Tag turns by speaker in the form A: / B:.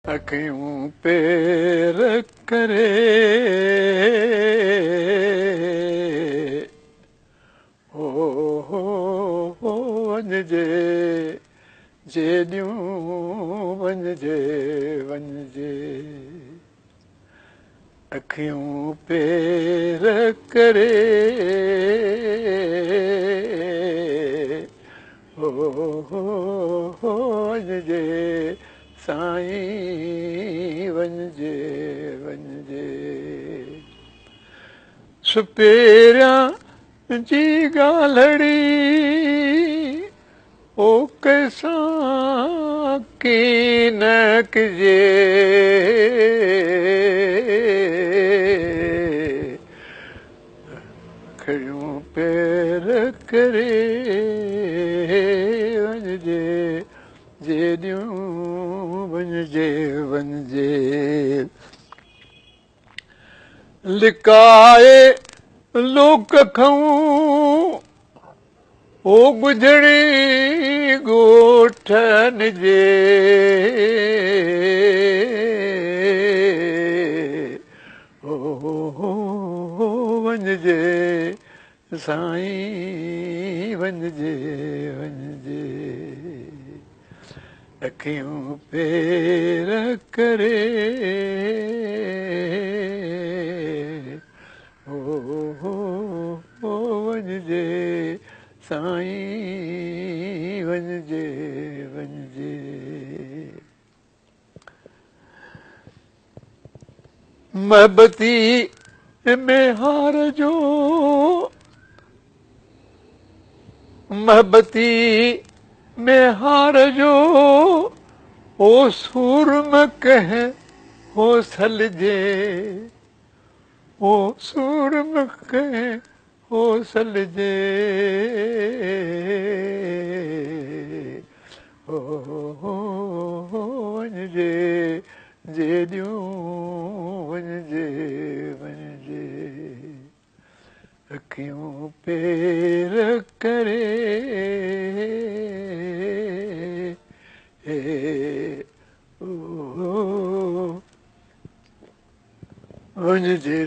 A: अखियूं पेर करे ओ हो वञिजे जेॾियूं वञिजे वञिजे। अखियूं पेर करे ओ हो वञिजे साईं वञिजे वञिजे। सुपेरिया जी ॻाल्हड़ी ओ कंहिंसां कीन कजे, अखियूं पेर करे वञिजे जेॾियूं वञिजे वञिजे। लिकाए लोक खाऊं ओ गुजरी ॻोठनि जे, ओ वञिजे साईं वञिजे वञिजे। अखियूं पेर करे ओ वञिजे साईं वञिजे वञिजे। महबती में हार जो, महबती में हार जो ओ सूरम कंहिं हो सलजे, ओ सूरम कंहिं हो सलजे। ओ वञिजे जेॾियूं वञिजे वञिजे। अखियूं पेर करे वञिजे।